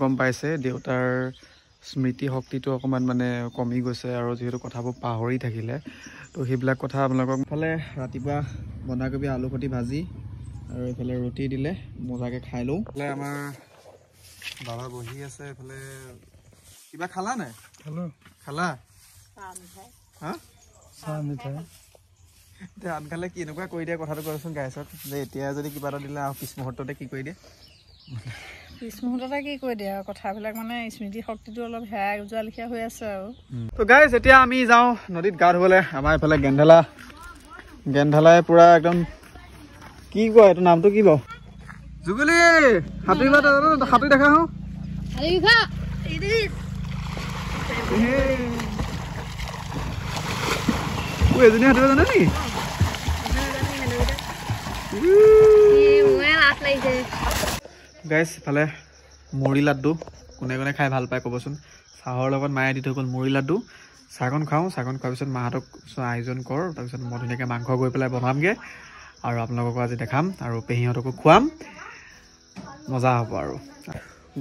গম পাইছে দেউতাৰ স্মৃতি শক্তিটো অকণমান মানে কমি গৈছে আৰু যিহেতু কথাবোৰ পাহৰি থাকিলে, তো সেইবিলাক কথা আপোনালোকক। ইফালে ৰাতিপুৱা বন্ধাকবি আলুগুটি ভাজি আৰু এইফালে ৰুটি দিলে, মজাকৈ খাই লওঁ। এইফালে আমাৰ বাবা বহি আছে। এইফালে কিবা খালা নাই? খালো। খালা? হা, চাহ মিঠাই। এতিয়া আনকালে কেনেকুৱা কৰি দিয়ে কথাটো কোৱাচোন গাইছত, যে এতিয়া যদি কিবা এটা দিলে আৰু পিছ মুহূৰ্ততে কি কৰি দিয়ে? পিছ মুহূৰ্ততে কি কৰি দিয়ে আৰু কথাবিলাক মানে স্মৃতি শক্তিটো অলপ হেৰাই যোৱা লেখীয়া হৈ আছে আৰু। তো গাইজ, এতিয়া আমি যাওঁ নদীত গা ধুবলৈ। আমাৰ এইফালে গেন্ধেলা, গেন্ধেলাই পূৰা একদম কি কয় এইটো নামটো কি বাৰু? জুগুলি সাঁতুৰিবা? সাঁতুৰি দেখা হওঁ। এজনী সাঁতুৰিব জানে নেকি? গাইজ, ইফালে মুড়ি লাড্ডু কোনে কোনে খাই ভাল পায় ক'বচোন। চাহৰ লগত মায়ে দি থৈ গ'ল মুড়ি লাড্ডু। চাহকণ খাওঁ, চাহকণ খোৱাৰ পিছত মাহঁতক আয়োজন কৰ, তাৰপিছত মই ধুনীয়াকৈ মাংস গৈ পেলাই বনামগৈ আৰু আপোনালোককো আজি দেখাম আৰু পেহীহঁতকো খুৱাম, মজা হ'ব। আৰু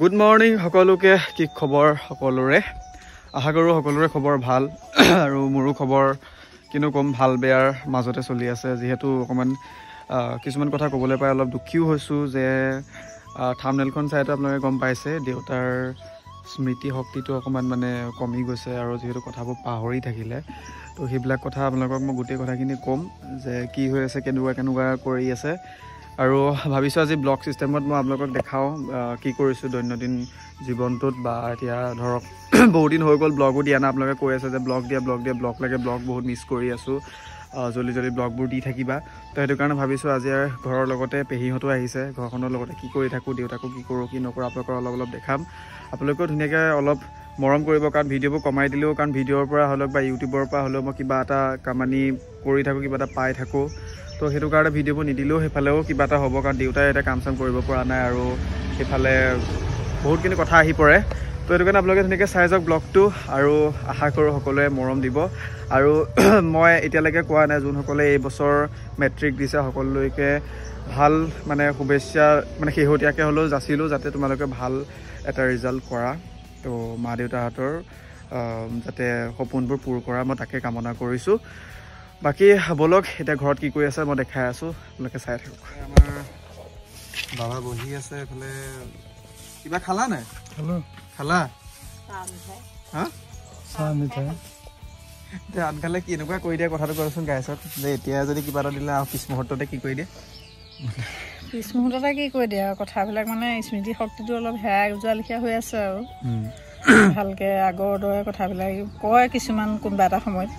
গুড মৰ্ণিং সকলোকে, কি খবৰ সকলোৰে? আশা কৰোঁ সকলোৰে খবৰ ভাল আৰু মোৰো খবৰ কিনো ক'ম, ভাল বেয়াৰ মাজতে চলি আছে। যিহেতু অকণমান কিছুমান কথা ক'বলৈ পাই অলপ দুখীও হৈছোঁ যে থামনেলখন চাইতো আপোনালোকে গম পাইছে দেউতাৰ স্মৃতি শক্তিটো অকণমান মানে কমি গৈছে আৰু যিহেতু কথাবোৰ পাহৰি থাকিলে, তো সেইবিলাক কথা আপোনালোকক মই গোটেই কথাখিনি ক'ম যে কি হৈ আছে, কেনেকুৱা কেনেকুৱা কৰি আছে। আৰু ভাবিছোঁ আজি ব্লগ ছিষ্টেমত মই আপোনালোকক দেখাওঁ কি কৰিছোঁ দৈনন্দিন জীৱনটোত। বা এতিয়া ধৰক বহুত দিন হৈ গ'ল ব্লগো দিয়া নাই, আপোনালোকে কৈ আছে যে ব্লগ দিয়া, ব্লগ দিয়া, ব্লগ লাগে, ব্লগ বহুত মিছ কৰি আছোঁ, জল্দি জল্দি ব্লগবোৰ দি থাকিবা। তো সেইটো কাৰণে ভাবিছোঁ আজি ঘৰৰ লগতে পেহীহঁতো আহিছে, ঘৰখনৰ লগতে কি কৰি থাকোঁ, দেউতাকো কি কৰোঁ কি নকৰোঁ আপোনালোকৰ অলপ অলপ দেখাম। আপোনালোকেও ধুনীয়াকৈ অলপ মৰম কৰিব, কাৰণ ভিডিঅ'বোৰ কমাই দিলেও, কাৰণ ভিডিঅ'ৰ পৰা হ'লেও বা ইউটিউবৰ পৰা হ'লেও মই কিবা এটা কামানি কৰি থাকোঁ, কিবা এটা পাই থাকোঁ। তো সেইটো কাৰণে ভিডিঅ'বোৰ নিদিলেও সেইফালেও কিবা এটা হ'ব, কাৰণ দেউতাই এতিয়া কাম চাম কৰিব পৰা নাই আৰু সেইফালে বহুতখিনি কথা আহি পৰে। তো সেইটো কাৰণে আপোনালোকে ধুনীয়াকৈ চাই যাওক ব্লগটো আৰু আশা কৰোঁ সকলোৱে মৰম দিব। আৰু মই এতিয়ালৈকে কোৱা নাই, যোনসকলে এই বছৰ মেট্ৰিক দিছে সকলোলৈকে ভাল মানে শুভেচ্ছা মানে শেহতীয়াকৈ হ'লেও যাচিলোঁ, যাতে তোমালোকে ভাল এটা ৰিজাল্ট কৰা, তো মা দেউতাহঁতৰ যাতে সপোনবোৰ পূৰ কৰা মই তাকে কামনা কৰিছোঁ। বাকী ব'লক এতিয়া ঘৰত কি কৰি আছে মই দেখাই আছোঁ, আপোনালোকে চাই থাকক। আমাৰ বাবা বহি আছে। এইফালে কিবা খালা নাই? খালো। খালা? হা, চাহ মিঠাই। এতিয়া আনকালে কেনেকুৱা কৰি দিয়ে কথাটো কোৱাচোন গাইছত, যে এতিয়া যদি কিবা এটা দিলে আৰু পিছ মুহূৰ্ততে কি কৰি দিয়ে? পিছ মুহূৰ্ততে কি কৰি দিয়ে আৰু কথাবিলাক মানে স্মৃতি শক্তিটো অলপ হেৰাই যোৱা লেখীয়া হৈ আছে আৰু। ভালকৈ আগৰ দৰে কথাবিলাক কয় কিছুমান কোনোবা এটা সময়ত,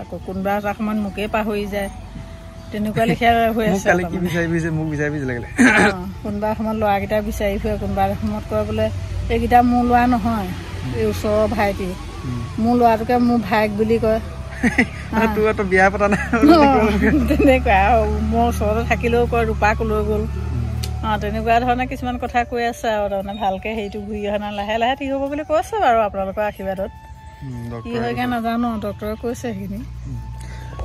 আকৌ কোনোবা এটা সময়ত মোকেই পাহৰি যায়, তেনেকুৱা লেখীয়া হৈ আছে। কোনোবা সময়ত ল'ৰাকেইটা বিচাৰি ফুৰে, কোনোবা এটা সময়ত কয় বোলে এইকেইটা মোৰ ল'ৰা নহয়, এই ওচৰৰ ভাইটি, মোৰ ল'ৰাটোকে মোৰ ভায়েক বুলি কয়, তেনেকুৱা। আৰু মোৰ ওচৰতে থাকিলেও কয় ৰূপা ক'লৈ গ'ল, অঁ তেনেকুৱা ধৰণে কিছুমান কথা কৈ আছে আৰু। তাৰমানে ভালকৈ হেৰিটো ঘূৰি অহা নাই, লাহে লাহে ঠিক হ'ব বুলি কৈছে বাৰু আপোনালোকৰ আশীৰ্বাদত। কি হয়গৈ নাজানো, ডক্টৰে কৈছে সেইখিনি।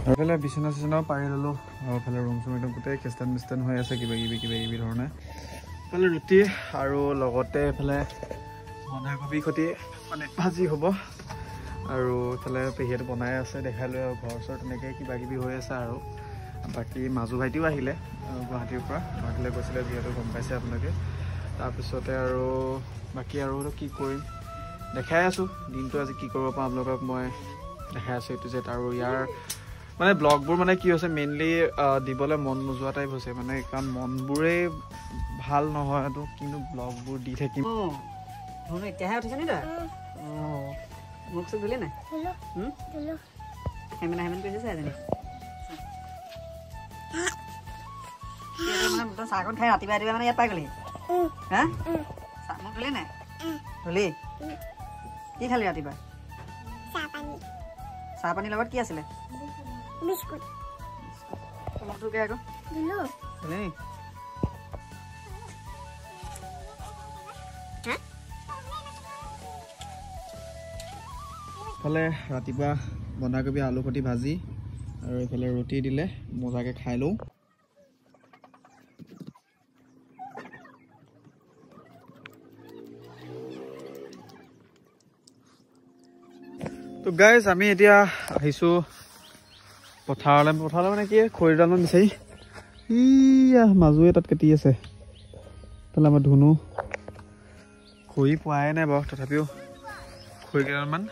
আৰু এইফালে বিচনা চিচনাও পাৰি ল'লোঁ আৰু এইফালে ৰুম চুম একদম গোটেই খ্ৰীষ্টান মিষ্টান হৈ আছে কিবা কিবি কিবা কিবি ধৰণে। এইফালে ৰুটি আৰু লগতে এইফালে বন্ধাকবি সৈতে মানে ভাজি হ'ব আৰু এইফালে পেহীয়েটো বনাই আছে দেখাই লৈ। আৰু ঘৰ চৰ তেনেকৈ কিবা কিবি হৈ আছে। আৰু বাকী মাজু ভাইটিও আহিলে গুৱাহাটীৰ পৰা, গুৱাহাটীলৈ গৈছিলে যিহেতু গম পাইছে আপোনালোকে। তাৰপিছতে আৰু বাকী আৰু কি কৰিম দেখাই আছোঁ, দিনটো আজি কি কৰিব পাৰোঁ আপোনালোকক মই দেখাই আছোঁ এইটো যে। আৰু ইয়াৰ মানে ব্লগবোৰ মানে কি হৈছে মেইনলি দিবলৈ মন নোযোৱা টাইপ হৈছে, মানে কাৰণ মনবোৰেই ভাল নহয়, তো কিন্তু ব্লগবোৰ দি থাকিম। এতিয়াহে উঠিছে নি তই? মোক চুক ধুলি নাই? হেমেনা হেমেন কৰিছে এজনী। চাহকণ খাই ৰাতিপুৱা ৰাতিপুৱা মানে ইয়াত পাই গ'লি? হা, মোক ধুলি নাই? ধুলি। কি খালি ৰাতিপুৱা? চাহ পানীৰ লগত কি আছিলে? বিস্কুট। আকৌ ধুলি। ইফালে ৰাতিপুৱা বন্ধাকবি আলুগুটি ভাজি আৰু এইফালে ৰুটি দিলে, মজাকৈ খাই লওঁ। তো গাইজ আমি এতিয়া আহিছোঁ পথাৰলৈ। পথাৰলৈ মানে কি খৰিডালমান বিচাৰি, ইয়া মাজুৱে তাত কাটি আছে। তাহলে আমাৰ ধুনু খৰি পোৱাই নাই বাৰু, তথাপিও খৰি কেইডালমান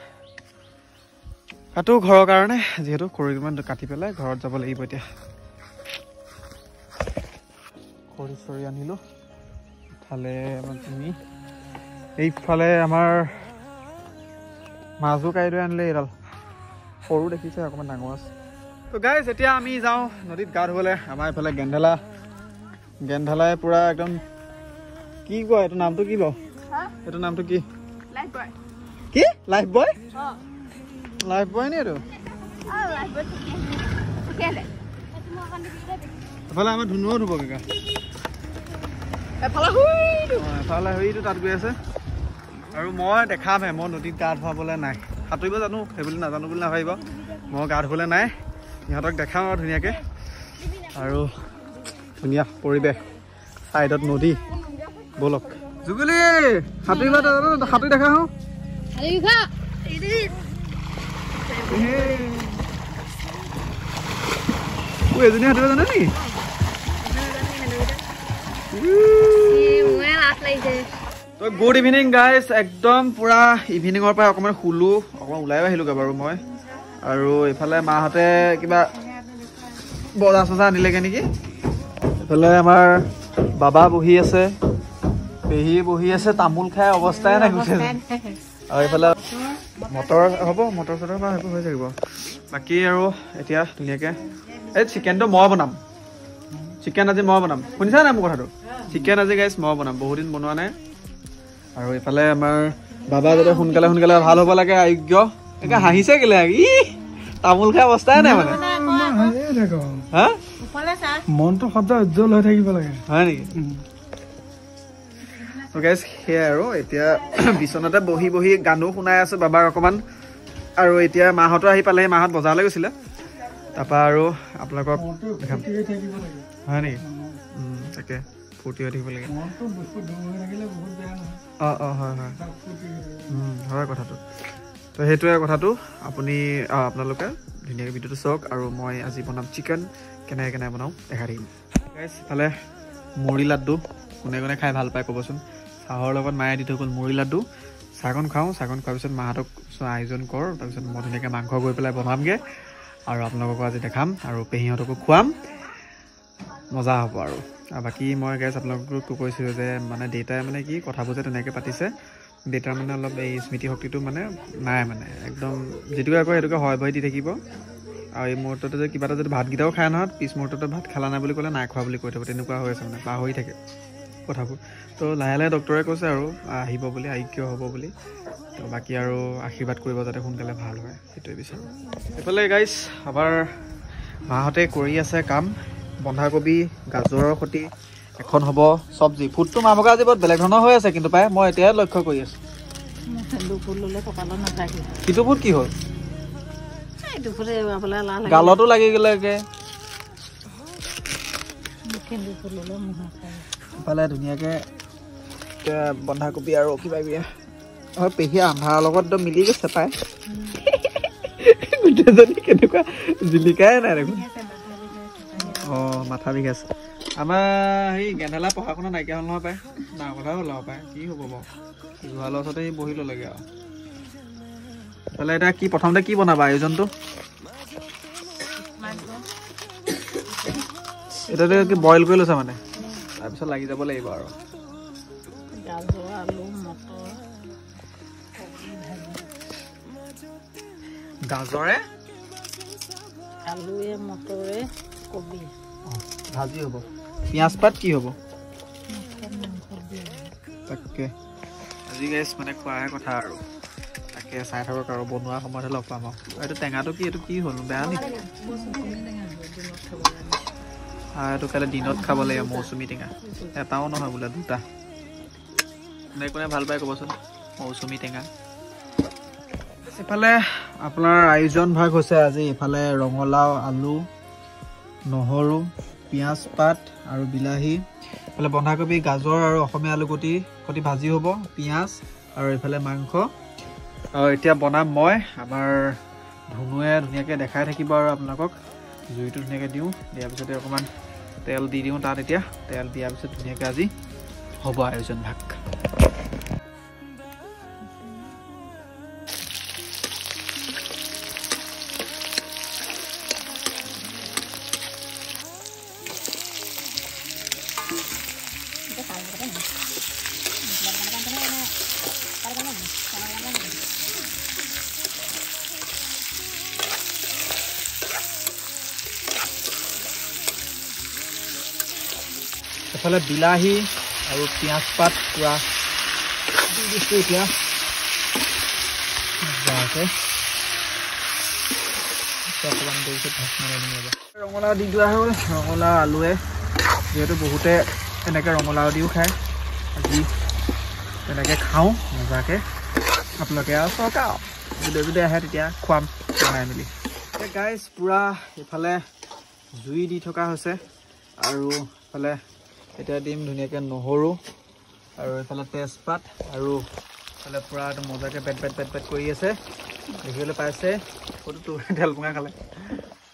কাটো ঘৰৰ কাৰণে, যিহেতু খৰি কেইডালমান কাটি পেলাই ঘৰত যাব লাগিব। এতিয়া খৰি চৰি আনিলোঁ। ইফালে আমাৰ তুমি এইফালে আমাৰ মাজু কাইদৈ আনিলে এইডাল, সৰু দেখিছে অকণমান ডাঙৰ আছে। তো গাইজ এতিয়া আমি যাওঁ নদীত গা ধুবলৈ। আমাৰ এইফালে গেন্ধেলা, গেন্ধেলাই পূৰা একদম কি কয় এইটো নামটো কি বাৰু, এইটো নামটো কি কি লাইফ বয়, লাইফ বয় নি এইটো? এফালে আমাৰ ধুনুও ধুব কাকা, এফালে সেইটো তাত গৈ আছে। আৰু মই দেখামহে, মই নদীত গা ধুৱাবলৈ নাই, সাঁতুৰিব জানো সেইবুলি নাজানো বুলি নাভাবিব, মই গা ধুবলৈ নাই, ইহঁতক দেখাম আৰু ধুনীয়াকৈ। আৰু ধুনীয়া পৰিৱেশ, ছাইডত নদী। ব'লক জুগুলি, সাঁতুৰিবা, সাঁতুৰি দেখা হওঁ। এজনী সাঁতুৰিব জানে নেকি? তো গুড ইভিনিং গাইজ, একদম পূৰা ইভিনিঙৰ পৰা অকণমান শুলোঁ, অকণমান ওলাই আহিলোগৈ বাৰু মই। আৰু এইফালে মাহঁতে কিবা বজাৰ চজাৰ আনিলেগৈ নেকি। এইফালে আমাৰ বাবা বহি আছে, পেহী বহি আছে, তামোল খাই অৱস্থাই নাই গোটেই। আৰু এইফালে মটৰ হ'ব, মটৰ চটৰ বা সেইবোৰ হৈ থাকিব। বাকী আৰু এতিয়া ধুনীয়াকৈ এই চিকেনটো মই বনাম, চিকেন আজি মই বনাম, শুনিছা নাই মোৰ কথাটো? চিকেন আজি গাইজ মই বনাম, বহুত দিন বনোৱা নাই। আৰু এইফালে আমাৰ বাবা যাতে সোনকালে সোনকালে ভাল হ'ব লাগে, আয়োগ্য একে হাঁহিছে কেলে, ই তামোল খাই অৱস্থাই নাই মানে। মনটো সদায় উজ্জ্বল হৈ থাকিব লাগে, হয় নেকি? গাইজ সেয়াই আৰু এতিয়া বিচনাতে বহি বহি গানো শুনাই আছোঁ বাবাক অকণমান। আৰু এতিয়া মাহঁতো আহি পালেহি, মাহঁত বজাৰলৈ গৈছিলে। তাৰপৰা আৰু আপোনালোকক দেখাম, হয় নেকি? তাকে ফূৰ্তি হৈ থাকিব লাগে। অঁ অঁ হয় হয় হয় কথাটো। তো সেইটোৱে কথাটো, আপুনি আপোনালোকে ধুনীয়াকৈ ভিডিঅ'টো চাওক। আৰু মই আজি বনাম চিকেন, কেনেকৈ কেনেকৈ বনাওঁ দেখাই থাকিম। গাইজ ইফালে মুড়ি লাড্ডু কোনে কোনে খাই ভাল পায় ক'বচোন। চাহৰ লগত মায়ে দি থৈ গ'ল মুড়ি লাড্ডু। চাহকণ খাওঁ, চাহকণ খোৱাৰ পিছত মাহঁতক আয়োজন কৰ, তাৰপিছত মই ধুনীয়াকৈ মাংস গৈ পেলাই বনামগৈ। আৰু আপোনালোককো আজি দেখাম আৰু পেহীহঁতকো খুৱাম, মজা হ'ব। আৰু বাকী মই গাইজ আপোনালোকক কৈছিলোঁ যে মানে দেউতাই মানে কি কথাবোৰ যে তেনেকৈ পাতিছে, দেউতাৰ মানে অলপ এই স্মৃতিশক্তিটো মানে নাই, মানে একদম যিটোকে কয় সেইটোকে হয় ভয় দি থাকিব। আৰু এই মুহূৰ্ততে যে কিবা এটা যদি ভাতকেইটাও খায় নহয়, পিছ মুহূৰ্ততে ভাত খালা নাই বুলি ক'লে নাই খোৱা বুলি কৈ থ'ব, তেনেকুৱা হৈ আছে মানে পাহৰি থাকে কথাবোৰ। তো লাহে লাহে ডক্টৰে কৈছে আৰু আহিব বুলি, আৰোগ্য হ'ব বুলি। তো বাকী আৰু আশীৰ্বাদ কৰিব যাতে সোনকালে ভাল হয়, সেইটোৱে বিচাৰোঁ। এইফালে গাইজ আমাৰ মাহঁতে কৰি আছে কাম, বন্ধাকবি গাজৰৰ সৈতে এখন হ'ব চব্জি। ফুটটো মা ভাগৰ আজি বহুত বেলেগ ধৰণৰ হৈ আছে কিন্তু পাই, মই এতিয়াই লক্ষ্য কৰি আছোঁ। সিটো ফুট কি হ'ল, গালতো লাগি গ'লে। ইফালে ধুনীয়াকৈ বন্ধাকবি আৰু কিবা কিবি হয়, পেহী আন্ধাৰৰ লগত একদম মিলি গৈছে পাই। গোটেইজনী কেনেকুৱা জিলিকাই নাই দেখোন। অঁ মাথা বিষ আছে আমাৰ। সেই গেন্ধেলা পঢ়া শুনা নাইকিয়া হ'ল নহয় পাই, ডাঙৰ কথা হ'ল আৰু পাই, কি হ'ব বাৰু, জুহালৰ ওচৰতে সি বহি ল'লেগৈ আৰু। ইফালে এতিয়া কি প্ৰথমতে কি বনাবা আয়োজনটো? এতিয়া কি বইল কৰি লৈছা মানে, তাৰপিছত লাগি যাব লাগিব আৰু। গাজৰে আলুৱে মটৰে কবি ভাজি হ'ব, পিঁয়াজ পাত কি হ'ব তাকে আজি গাইজ মানে খোৱাহে কথা আৰু। তাকে চাই থাকক আৰু বনোৱা সময়তহে লগ পাম আৰু। এইটো টেঙাটো কি, এইটো কি হ'ল বেয়া নেকি? এইটো কাইলৈ দিনত খাব লাগিব মৌচুমী টেঙা, এটাও নহয় বোলে দুটা। কোনে কোনে ভাল পায় ক'বচোন মৌচুমী টেঙা। ইফালে আপোনাৰ আয়োজন ভাগ হৈছে আজি। ইফালে ৰঙালাও, আলু, নহৰু, পিঁয়াজ পাত আৰু বিলাহী, ইফালে বন্ধাকবি, গাজৰ আৰু অসমীয়া আলুগুটি সৈতে ভাজি হ'ব, পিঁয়াজ আৰু ইফালে মাংস। এতিয়া বনাম মই, আমাৰ ধুনুৱে ধুনীয়াকৈ দেখাই থাকিব আৰু আপোনালোকক। জুইটো ধুনীয়াকৈ দিওঁ, দিয়াৰ পিছতে অকণমান তেল দি দিওঁ তাত। এতিয়া তেল দিয়াৰ পিছত ধুনীয়াকৈ আজি হ'ব আয়োজন ভাগ। এফালে বিলাহী আৰু পিঁয়াজ পাত পুৰা দি দিছোঁ এতিয়া ৰঙালাও দি দিয়া হ'ল। ৰঙালাও আলুৱে, যিহেতু বহুতে এনেকৈ ৰঙালাও দিও খায়, আজি তেনেকৈ খাওঁ মজাকৈ। আপোনালোকে আৰু চাওক আৰু যদি যদি আহে তেতিয়া খুৱাম বনাই মেলি। গাইজ পূৰা এইফালে জুই দি থকা হৈছে আৰু এইফালে এতিয়া দিম ধুনীয়াকৈ নহৰু আৰু এইফালে তেজপাত আৰু এইফালে পূৰা একদম মজাকৈ পেট পেট পেট পেট কৰি আছে, দেখিবলৈ পাইছে। ফটোটো তেল পোঙা খালে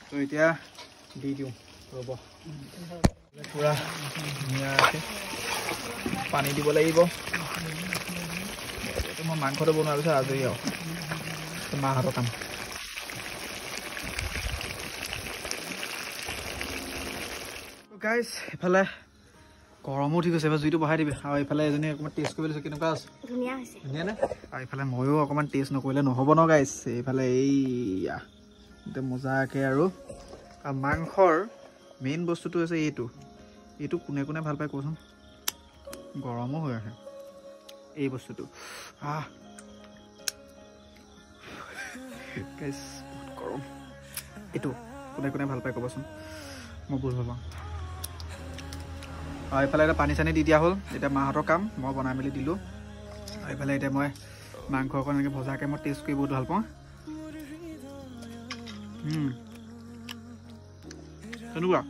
তো এতিয়া দি দিওঁ ৰ'ব। পূৰা ধুনীয়াকৈ পানী দিব লাগিব। মই মাংসটো বনোৱাৰ পিছত আজৰি আৰু মাহঁতৰ কাম। গাইজ এইফালে গৰমো উঠি গৈছে, এবাৰ জুইটো বঢ়াই দিবি। আৰু এইফালে এজনী অকণমান টেষ্ট কৰিব লৈছে, কেনেকুৱা আছে? ধুনীয়া হৈছে। ধুনীয়া নে? আৰু এইফালে ময়ো অকণমান টেষ্ট নকৰিলে নহ'ব ন গাইজ। এইফালে এইয়া একদম মজাকৈ। আৰু মাংসৰ মেইন বস্তুটো হৈছে এইটো, এইটো কোনে কোনে ভাল পায় কচোন? গৰমো হৈ আছে এই বস্তুটো। আহ গাইজ বহুত গৰম। এইটো কোনে কোনে ভাল পায় ক'বচোন, মই বহুত ভাল পাওঁ। আৰু এইফালে এতিয়া পানী চানী দি দিয়া হ'ল, এতিয়া মাহঁতৰ কাম, মই বনাই মেলি দিলোঁ। আৰু এইফালে এতিয়া মই মাংস অকণ এনেকৈ ভজাকৈ মই টেষ্ট কৰি বহুত ভাল পাওঁ। কেনেকুৱা?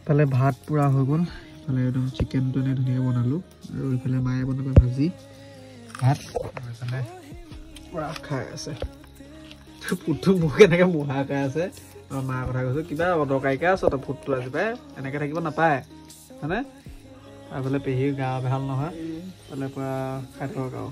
ইফালে ভাত পূৰা হৈ গ'ল, ইফালে একদম চিকেনটো এনে ধুনীয়াকৈ বনালোঁ আৰু ইফালে মায়ে বনালে ভাজি ভাত, আৰু ইফালে পূৰা খাই আছে। ফুটটো মোক এনেকৈ মোহা খাই আছে। মাৰ কথা কৈছোঁ, কিবা অদৰকাৰীকৈ আছ তই, ফুটটো আজি পাই এনেকৈ থাকিব নাপায় হয়নে? আৰু এইফালে পেহীৰ গা ভাল নহয়, ইফালে পূৰা খাই থাকক আৰু।